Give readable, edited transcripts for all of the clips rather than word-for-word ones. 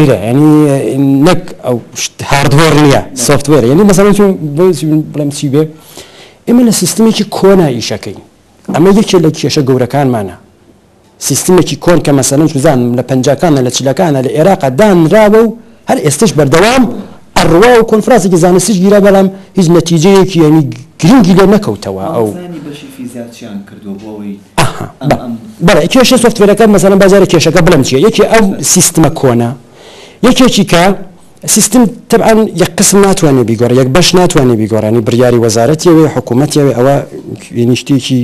software ە یعنی نەک ئەو hardware نییە software یعنی مەسەلەن چون بڵێم چی بێ ئێمە لە سیستمێکی کۆنا ئیشەکەین ئەمە یەکێ لە کێشە گەورەکانمانە سیستمێکی کۆن کە مەسەلەن چوزانم لە پەنجاکانە لە چلەکانە لە ئێراقا دانراوە و هەر ئێستش بەردەوام ئەڕوا و کۆنفرانسێکی زانستیش گیرا بەڵام هیچ نەتیجەیەکی یعنی گرنگی لێ نەکەوتەوە ئەو مامۆستایانی بەشی فیزیا چیان کردووە بۆ ئەوەی ئەها ئەم ئەم بەڵێ کێشە software ەکە مەسەلەن با جارێ کێشەکە بڵێم چییە یەکێ ئەو سیستمە کۆنە یەکێکی کە سیستم تەبعەن یەک قسم ناتوانێ بیگۆڕێ یەک بەش ناتوانێ بیگۆڕێ یانی بڕیاری وەزارەتی ئەوێ حکوومەتی ئەوێ ئەوە یانی شتێکی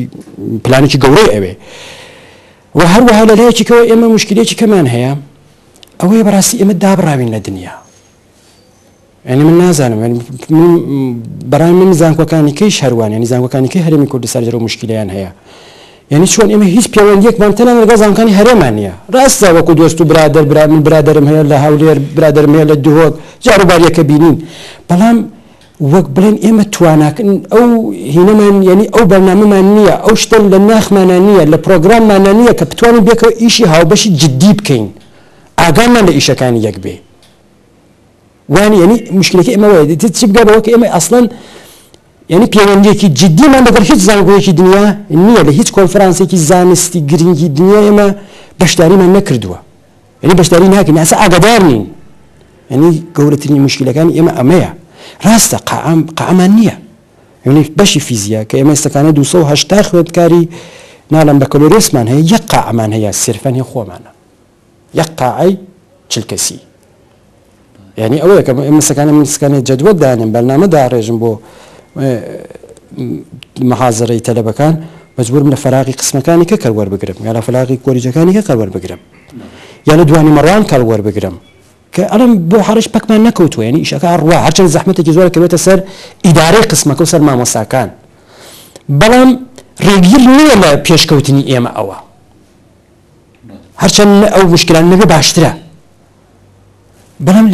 پلانێکی گەورەی ئەوێ و هەروەها لە لایەکی کەوە ئێمە مشکلێکی کەمان هەیە ئەوەیە بەڕاستی ئێمە دابڕاوین لە دنیا یعنی من نازانم من بەڕای من زانکۆکانی کەیش هەروان یعنی زانکۆکانی کەی هەرێمی کوردستان جەرە مشکلیان هەیە یعنی چۆن ئێمە هیچ پەیوەندیەکمان تەنانەت لەگەڵ زانکۆکانی هەرێمان نییە ڕاستە وەکو دۆست و برادەر برا من برادەرم هەیە لە هەولێر برادەرم هەیە لە دهۆک جاروبار یەکە بینین بەڵام وەک بڵێن ئێمە تواناکن ئەو هینەمان یعنی ئەو بەرنامەمان نییە ئەو شتە لە ناخمانە نییە لە پرۆگراممانە نییە کە بتوانین بێکەوە ئیشی هاوبەشی جدی بکەین ئاگامان لە ئیشەکانی یەک بێ وانی یعنی مشکلەکە ئێمە وایە چ بگا بەوە کە ئێمە ئەسڵەن یعنی پەیوەندیەکی جدیمان لەگەڵ هیچ زانکۆیەکی دنیا نییە لە هیچ کۆنفرانسێکی زانستی گرنگی دنیا ئێمە بەشداریمان نەکردووە یعنی بەشداری ناکەین ئەسا ئاگادار نین یعنی گەورەترین مشکلەکانی ئێمە ئەمەیە ڕاستە قاعام قاعمان نییە یعنی بەشی فیزیا کە ئێمە ئێستەکانە 280 خوێندکاری ناڵم بەکەلۆریۆسمان هەیە یەک قاعمان هەیە سرفەن هی خۆمانە یەک قاعەی 40 کەسی یعنی ئەوەیە کە ئێمە سەکانە من سکانێ جەدوەل دانێم بەرنامە داڕێژم بۆ محازەرەی تەلەبەکان مەجبورم لە فەراغی قسمەکانی کە کەر وەربگرم یا لە فەراغی کۆلیجەکانی کە کەر وەربگرم یا لە دوانی مەڕان کەڵ وەربگرم کە ئەڵم بۆ حەرش پەکمان نەکەوتووە یعنی ئیشەکە ئەڕوا هەرچەند زەحمەتێکی زۆر کەوێتە سەر ئیدارەی قسمەکە و سەر مامۆستاکان بەڵام ڕێگیر نییە لە پێشکەوتنی ئێمە ئەوە هەرچەند ئەو مشکلان نەبێ باشترە بەڵام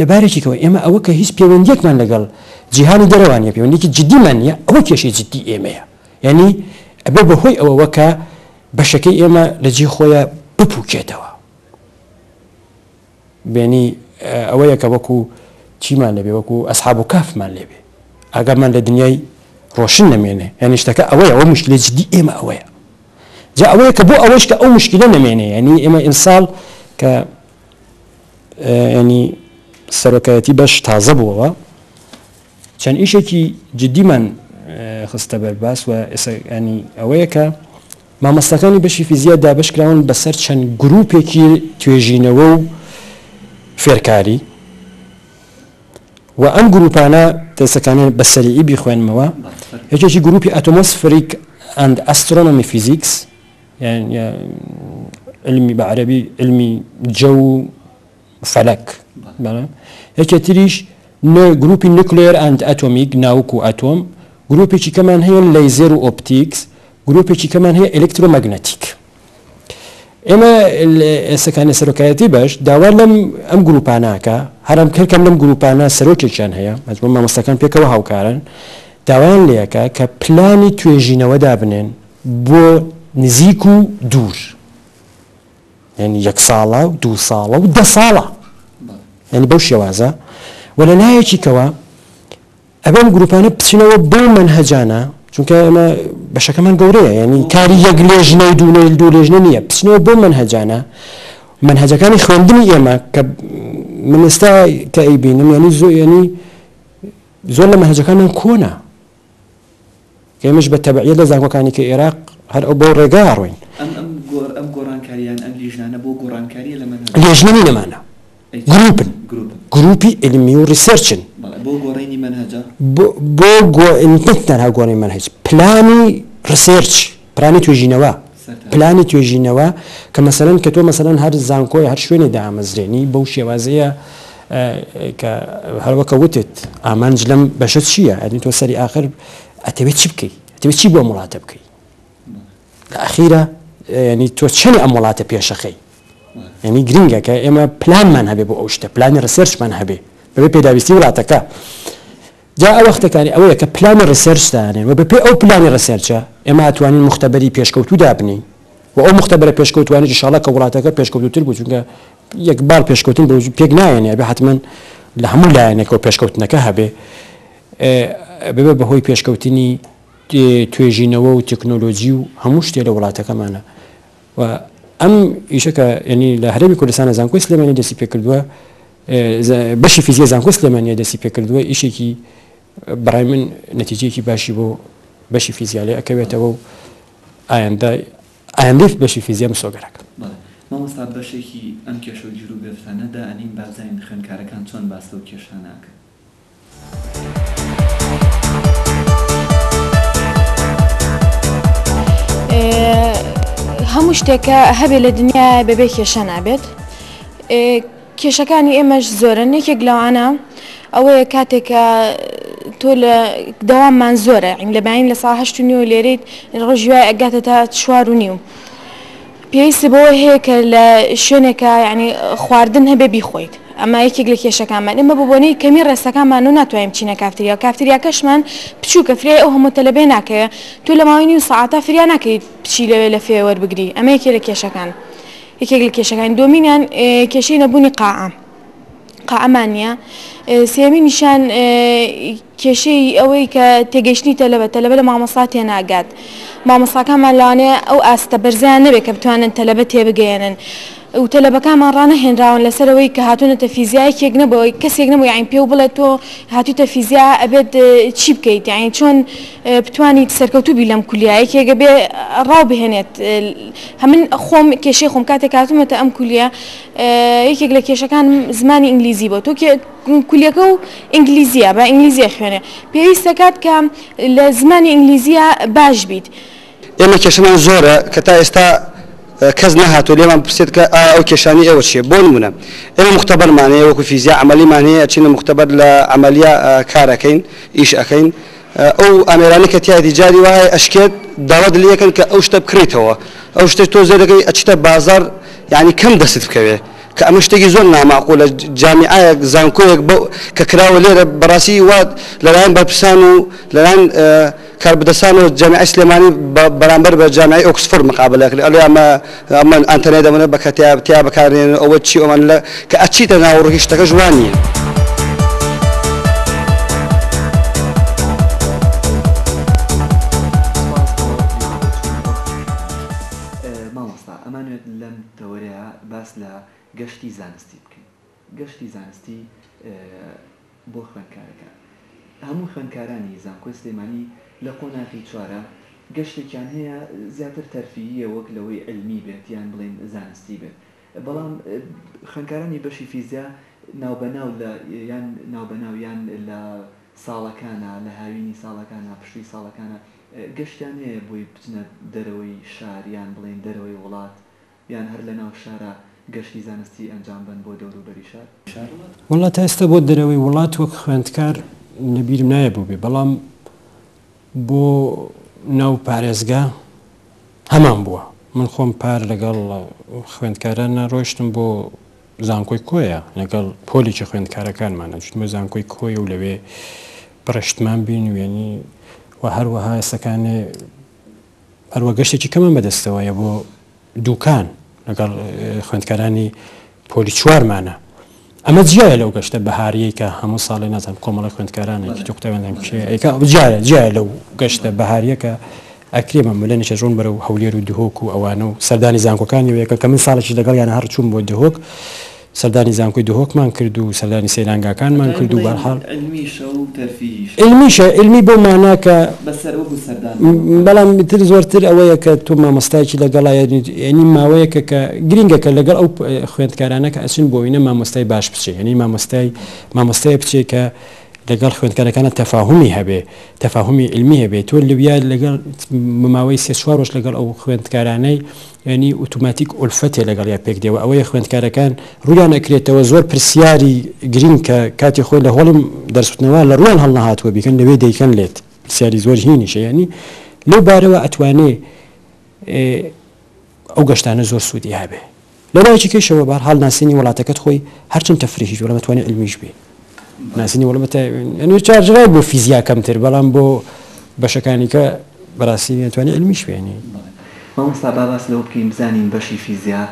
لە بارێکی کەوە ئێمە ئەوە کە هیچ پەیوەندیەکمان لەگەڵ جیهانی دەرەوە نیە پەیوەندیکی جدیمان نییە ئەوە کێشەی جدی ئێمەیە یعنی ئەبێ بەهۆی ئەوەوە کە بەشەکەی ئێمە لە جێی خۆیە بپوکێتەوە بێنی ئەوەیە کە وەکو چیمان لەبێ وەکو ئەسحاب و کافمان لێبێ ئاگامان لە دنیای ڕۆشن نەمێنێ یعنی شتەکە ئەوەیە ئەوە مشکلەی جدی ئێمە ئەوەیە جا ئەوەیە کە بۆ ئەوەش کە ئەو مشکلە نەمێنێ یعنی ئێمە ئیمساڵ کە ینی سەرۆکایەتی بەش تازە بووەوە چەند ئیشێکی جدیمان خستە بەر باس و ینی ئەوەیە کە مامۆستاکانی بەشی فیزیا دابەشکراون بەسەر چەند گروپێکی توێژینەوە و فێرکاری و ئەم گروپانە تێسەکانە بە سەریعی بیخوێنمەوە یەکێکی گروپی atmospheric and astronomy physics علمی بە عەرەبی علمی جەو و فەلەک یەکێ تریش گروپی nuclear and atomic ناوک و ئەتۆم گروپێکی کەمان هەیە لەیزێر و optics گروپێکی کەمان هەیە electromagnetic ئێمە ئێسەکانی سەرۆکایەتی بەش داوا لەم ئەم گروپاناکە هەرم کەم لەم گروپانە سەرۆکێکیان هەیە مەجبوور مامۆستاکان پێکەوە هاوکارن داوایان لێەکە کە پلانی توێژینەوە دابنێن بۆ نزیک و دوور یعنی یەک ساڵە و دوو ساڵە و دە ساڵە یعنی بەو شێوازە و لە لایەکی کەوە ئەبێ ئەم گروپانە بچنەوە بەو مەنهەجانە چونکە ئێمە بەشەکەمان گەورەیە یعنی کاری یەک لێژنە و دوو دوو لێژنە نییە بچنەوە بۆ مەنهەجانە مەنهەجەکانی خوێندنی ئێمە کە من ئێستا کە ئەیبینم یعنی زۆر یعنی زۆر لە مەنهەجەکانمان کۆنە ئێمەش بە تەبعیە لە زانکۆکانی کە ئێراق هەر ئەو بەو ڕێگا ڕۆین. ئەم ئەم گۆڕ ئەم گۆڕانکاریان ئەم لیژنانە بۆ گۆڕانکاریە لە مەنهەج؟ لێژنە نین ئەمانە گروپن گروپی علمی و research ن. بەڵێ بۆ گۆڕینی مەنهەجە؟ بۆ بۆ گۆ نەک تەنها گۆڕینی مەنهەج پلانی research پلانی توێژینەوە پلانی توێژینەوە کە مەسەلەن کە تۆ مەسەلەن هەر زانکۆی هەر شوێنێ دامەزرێنی بەو شێوازەیە کە هەروەکە وتت ئامانج لەم بەشە چییە ئەنی تۆ سەری ئاخر ئەتەوێت چی بکەی ئەتەوێت چی بۆ ئەم وڵاتە بکەی لە ئەخیرە ینی تۆ چەنی ئەم وڵاتە پێشەخەی ینی گرنگە کە ئێمە پلانمان هەبێ بۆ ئەو شتە پلانی research مان هەبێ بەبێ پێداویستی وڵاتەکە جا ئەو وەختەکانی ئەوەیە کە پلانی research دانێن و بەپێی ئەو پلانی research ە ئێمە ئەتوانین موختەبەری پێشکەوتوو دابنێین و ئەو موختەبەرە پێشکەوتوانەش ئیشاڵا کە وڵاتەکە پێشکەوتووتر بوو چونکە یەک باڵ پێشکەوتن بە پێک نایەنێ ئەبێ حەتمەن لە هەموو لایەنێکەوە پێشکەوتنەکە هەبێ ببێ بەهۆی پێشکەوتنی توێژینەوە و تەکنۆلۆجی و هەموو شتێ لە وڵاتەکەمانە و ئەم ئیشە کە یعنی لە هەرێمی کوردستانە زانکۆی سلێمانی دەستی پێکردووە بەشی فیزیا زانکۆی سلێمانیە دەستی پێکردووە ئیشێکی بەڕای من نەتیجەیەکی باشی بۆ بەشی فیزیا لێ ئەکەوێتەوە و ئایندە ئایندەی بەشی فیزیا مسۆگەرەکە. بەڵێ مامۆستا بەشێکی ئەم کێشە و گیروگرفتانە دائەنین با بزانین خوێندکارەکان چۆن باس لەو کێشانە ئەکەن. هەموو شتێک کە هەبێ لە دنیایە بەبێ کێشە نابێت. کێشەکانی ئێمەش زۆرن یەکێک لەوانە ئەوەیە کاتێک کە تۆ لە دەواممان زۆرە یانی لە بەیانی لە ساعە هەشت و نیو لێرەیت ڕۆژی وای ئەگاتە تا چوار و نیو پێویستی بەوە هەیە کە لە شوێنێکە یعنی خواردن هەبێ بیخۆیت ئەمە یەکێک لە کێشەکانمان ئێمە بە بۆنەی کەمی ڕێسەکانمان و ناتوانین بچینە کافتریا کافتریاکەشمان بچووکە فریای ئەو هەموو تەلەبەیە ناکەوێ تۆ لە ماوەی نیو سەعاتا فریا ناکەیت بچی لەوێ لە فێ وەربگری ئەمە یەکێ لە کێشەکان. یەکێک لە کێشەکانی دووەمینیان کێشەی نەبوونی قاعە قاعەمان نییە سێمینیشان کێشەی ئەوەی کە تێگەیشتنی تەلەبە تەلەبە لە مامۆستا تێناگات مامۆستاکانمان لەوانەیە ئەو ئاستە بەرزیان نەبێت کە بتوانن تەلەبە تێبگەیەنن و تەلەبەکانمان ڕانەهێنراون لەسەر ئەوەی کە هاتوونەتە فیزیا یەکێک نەبوو کەسێک نەبوو یانی پێو بڵێت تۆ هاتوویتە فیزیا ئەبێت چی بکەیت یانی چۆن بتوانیت سەرکەوتوو بی لەم کولیە یەکێک ئەبێ ڕاو بهێنێت هەمن خۆم کێشەی خۆم کاتێک هاتوومەتە ئەم کولیە یەکێک لە کێشەکانم زمانی ئینگلیزی بۆ تۆ کولیەکە و ئینگلیزیە بە ئینگلیزیە خوێنێ پێویستە کات کە لە زمانی ئینگلیزیە باش بیت. ئێمە کێشەمان زۆرە کە تا ئێستا کەس نەهاتووە لێمان بپرسێت کە ئایا ئەو کێشانەی ئێوە چییە؟ بۆ نموونە ئێمە موختەبەرمان هەیە وەکو فیزیا عەمەلیمان هەیە ئەچینە موختەبەر لە عەمەلیە کار ئەکەین ئیش ئەکەین ئەو ئامێرانەی کە تیایەتی جاری وا هەیە ئەشکێت داوات لێ ئەکەن کە ئەو شتە بکڕیتەوە ئەو شتەش تۆ زێدەکەی ئەچیتە بازاڕ یانی کەم دەستت بکەوێ کە ئەمە شتێکی زۆر نامەعقولە جامیعەیەک زانکۆیەک بەو کە کراوە لێرە بەڕاستی وا لەلایەن بەرپرسان و لەلایەن کاربەدەستان و جامیعەی سلێمانی بە بەرامبەر بە جامیعەی ئۆکسفۆرد مقابەلە ئەکرێ ئەڵێ ئەمە ئەمە ئەنتەنێت ئەمە بە کە تیا تیا بەکارنێن ئەوە چی ئەوان لە کە ئەچیتە ناوەڕۆکی شتەکەش وا نییە. سوپاس بۆ بیروبۆچوون و ڕەخنەکانت. مامۆستا ئەمانوێت لەم تەوەرەیا باس لە گەشتی زانستی بکەین. گەشتی زانستی بۆ خوێندکارەکان. هەموو خوێندکارانی زانکۆی سلێمانی لە قۆناغی چوارا گەشتێکیان هەیە زیاتر تەرفیهیە وەک لەوەی عیلمی بێت یان بڵێین زانستی بێت بەڵام خوێندکارانی بەشی فیزیا ناوبەناو لە یان ناوبەناو یان لە ساڵەکانا لە هاوینی ساڵەکانا پشووی ساڵەکانا گەشتیان هەیە بۆی بچنە دەرەوەی شار یان بڵێین دەرەوەی وڵات یان هەر لەناو شارا گەشتی زانستی ئەنجام بەن بۆ دەوروبەری شار؟ وەڵا تا ئێستا بۆ دەرەوەی وڵات وەک خوێندکار لە بیرم نایە بووبێ بەڵام بۆ ناو پارێزگا هەمان بووە من خۆم پار لەگەڵ خوێندکارانە ڕۆیشتم بۆ زانکۆی کۆیە لەگەڵ پۆلێکی خوێندکارەکانمانە چوومە زانکۆی کۆیە و لەوێ بڕشتمان بین وێنی و هەروەها ئێستەکانێ هەروە گەشتێکی کەمان بەدەستەوەیە بۆ دوکان لەگەڵ خوێندکارانی پۆلی چوارمانە ئەمە جیایە لەو گەشتە بەهاریەی کە هەموو ساڵێ نازانم کۆمەڵی خوێندکارانێکی تو قوتابیان کێ ئەیکا جیایە جیایە لەو گەشتە بەهاریە کە ئەکرێ مەمولەنیشە ڕوون بەرەو هەولێر و دهۆک و ئەوانە و سەردانی زانکۆکانی وەیەکە کە من ساڵێکیش لەگەڵیانە هەر چووم بۆ دهۆک سەردانی زانکۆی دهۆکمان کرد و سەردانی سەیرانگاکانمان کرد و بەرحاڵ. عیلمیشە و تەرفیهیشە. عیلمیشە، عیلمی بەو مانا کە. بەسەر وەکو سەردان بۆ بکەن. بەڵام تر زۆرتر ئەوەیە کە تۆ مامۆستایەکی لەگەڵا یانی ماوەیەکە کە گرینگە کە لەگەڵ ئەو خوێندکارانە کە ئەچن بۆ وینە مامۆستای باش بچێ یانی مامۆستای مامۆستایە بچێ کە لەگەڵ خوێندکارەکانە تەفاهومی هەبێ تەفاهومی عیلمی هەبێ تۆ لەویا لەگەڵ ماوەی سێ چوار ڕۆژ لەگەڵ ئەو خوێندکارانەی یانی ئوتوماتیک ئولفەتێ لەگەڵیا پێک دێ و ئەوەیە خوێندکارەکان ڕوویان ئەکرێتەوە زۆر پرسیاری گرینگ کە کاتی خۆی لە هۆڵی دەرسوتنەوە لە ڕوویان هەڵنەهاتووە بیکەن لەوێ دەیکەن لێت پرسیاری زۆر هینیشە یانی لەو بارەوە ئەتوانێ ئەو گەشتانە زۆر سوودی هەبێ لە لایەکی کەیشەوە بەهەرحاڵ ناسینی وڵاتەکەت خۆی هەرچەند تەفریهیش بەڵام ئەتوانێ عیلمیش بێ ناسینی وڵاتە یعنی چارجرای بۆ فیزیا کەمتر بەڵام بۆ بەشەکانی کە بەڕاستی ئەتوانێ عیلمیش بێ یعنی. مامۆستا با باس لەوە بکەین بزانین بەشی فیزیا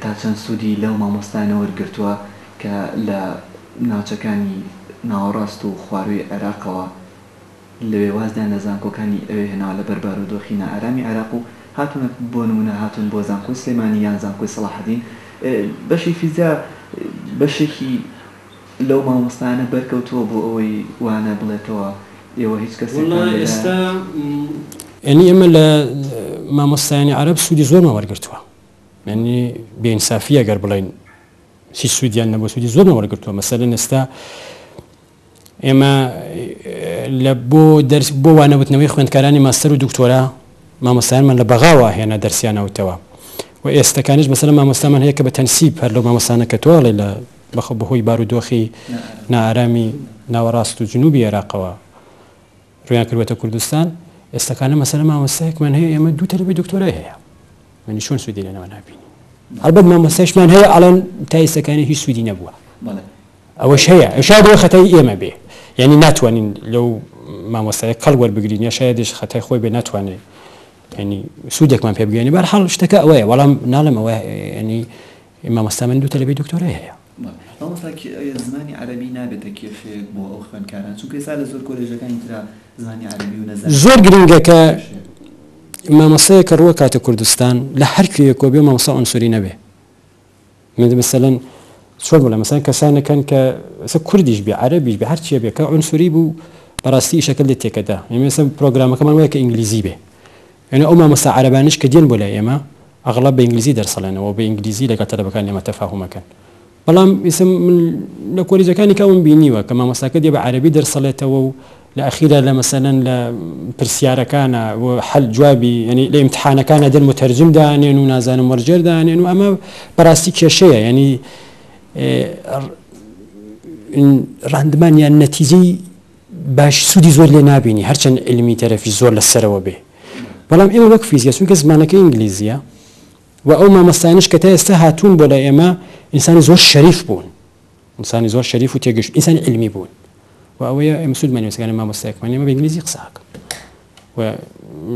تا چەند سوودی لەو مامۆستایانە وەرگرتووە کە لە ناوچەکانی ناوەڕاست و خوارووی عێراقەوە لەوێ وازیان لە زانکۆکانی ئەوێ هێناوە لەبەر بارودۆخی نائارامی عێراق و هاتوونە بۆ نموونە هاتوون بۆ زانکۆی سلێمانی یان زانکۆی سەڵاحەدین بەشی فیزیا بەشێکی لەو مامۆستایانە بەرکەوتووە بۆ ئەوەی وانە بڵێتەوە ئێوە هیچ کەسێکتان وەڵا لەلایە؟ ئێستا یانی ئێمە لە مامۆستایانی عەرەب سوودی زۆرمان وەرگرتووە یانی بێ ئینسافیە گەر بڵێین هیچ سوودیان نەبووە سوودی زۆرمان وەرگرتووە مەسەلەن ئێستا ئێمە لە بۆ دەرس بۆ وانەوتنەوەی خوێندکارانی ماستەر و دکتۆرا مامۆستایانمان لە بەغاوە هێنا دەرسیان ئەوتەوە و ئێستەکانیش مەسەلەن مامۆستامان هەیە کە بە تەنسیب هەر لەو مامۆستانە کە تۆ ئەڵێ لە بەخۆ بەهۆی بارودۆخی نائارامی ناوەڕاست و جنوبی عێراقەوە ڕویان کردوەتە کوردستان ئێستەکانە مەسەلەن مامۆستایەکمان هەیە ئێمە دوو تەلەبەی دکتۆرای هەیە منی چۆن سوودی لێنەوە نابینی هەڵبەت مامۆستایشمان هەیە ئەڵێن تا ئێستەکانی هیچ سوودی نەبووە ئەوەش هەیە شاید ئەوە خەتای ئێمە بێ یعنی ناتوانین لەو مامۆستایە کەڵک وەربگرین یا شایدش خەتای خۆی بێ ناتوانێ یعنی سوودێکمان پێ بگەێنی بەر حاڵ شتەکە ئەوەیە وەڵام ناڵێم ئەوە یعنی مامۆستا من دوو تەلەبەی دکتۆرای هەیە. مامۆستا زمانی عەرەبی نابێتە کێشەیەک بۆ ئەو خوێندکاران چونکە ئێستا لە زۆر کۆلێژەکانی ترا زمانی عەرەبی و نەزانی زۆر گرنگە کە مامۆستایەک کە ڕووە کاتە کوردستان لە هەر کوێیەکەوە بێ مامۆستا عونسوری نەبێ من مەسەلەن چۆن بڵێم مەسەلەن کەسانەکەن کە ئێستا کوردیش بێ عەرەبیش بێ هەر چیە بێ کە عونسوری بوو بەڕاستی ئیشەکە لێ تێکەدا یعنی مەسەلەن پرۆگرامەکەمان وایە کە ئینگلیزی بێ یعنی ئەو مامۆستا عەرەبانیش کە دێن بۆ لای ئێمە ئەغڵب بە ئینگلیزی دەرس ئەڵێنەوە بە ئینگلیزی لەگەڵ تەلەبەکانی ئێمە تەفاهوم ئەکەن بەڵام ئیسە من لە کۆلیجەکانی کەوم بینیوە کە مامۆستاکە دێ بە عەرەبی دەرس ئەڵێتەوە و لە ئەخیرا لە مەسەلەن لە پرسیارەکانە و حەل جوابی یعنی لە ئیمتحانەکانە دێن متەرجم دانێن و نازانم وەرگێر دانێن و ئەمە بەڕاستی کێشەیە یعنی ڕاندمان یان نەتیجەی باش سوودی زۆر لێ نابینی هەرچەند علمی تەرەفی زۆر لە سەرەوە بێ بەڵام ئێمە وەک فیزیا چونکە زمانەکە ئینگلیزیە و ئەو مامۆستایانەش کە تا ئێستا هاتوون بۆ لای ئێمە ئینسانی زۆر شەریف بوون ئینسانی زۆر شەریف و تێگەشت ئینسانی علمی بوون و ئەوەیە ئێمە سوودمان لێ مامۆستایەکمان ئێمە بە ئینگلیزی قسە ئەکەم و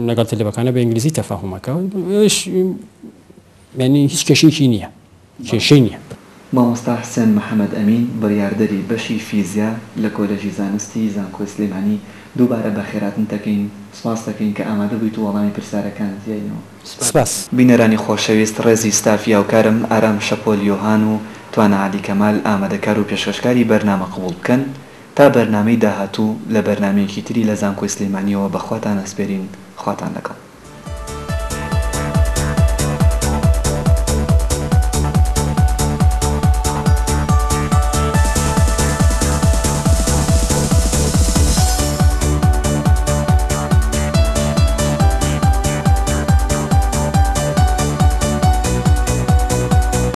لەگەڵ تەلەبەکانە بە ئینگلیزی تەفاهومەکە یعنی هیچ کێشەیەکی نییە کێشەی نییە. مامۆستا حسێن محەمەد ئەمین بڕیاردەری بەشی فیزیا لە کۆلێژی زانستی زانکۆی سلێمانی دووبارە بەخێراتنت دەکەین سوپاست دەکەین کە ئامادە بوویت و وەڵامی پرسیارەکانت یاینەوە. سپاس. بینەرانی خۆشەویست ڕێزی ستافی هاوکارم ئارام شەپۆل یۆهان و توانا عەلی کەمال ئامادەکار و پێشکەشکاری بەرنامە قبوڵ بکەن تا بەرنامەی داهاتوو لە بەرنامەیەکی تری لە زانکۆی سلێمانیەوە بە خواتان ئەسپێرین خواتان لەگەڵ.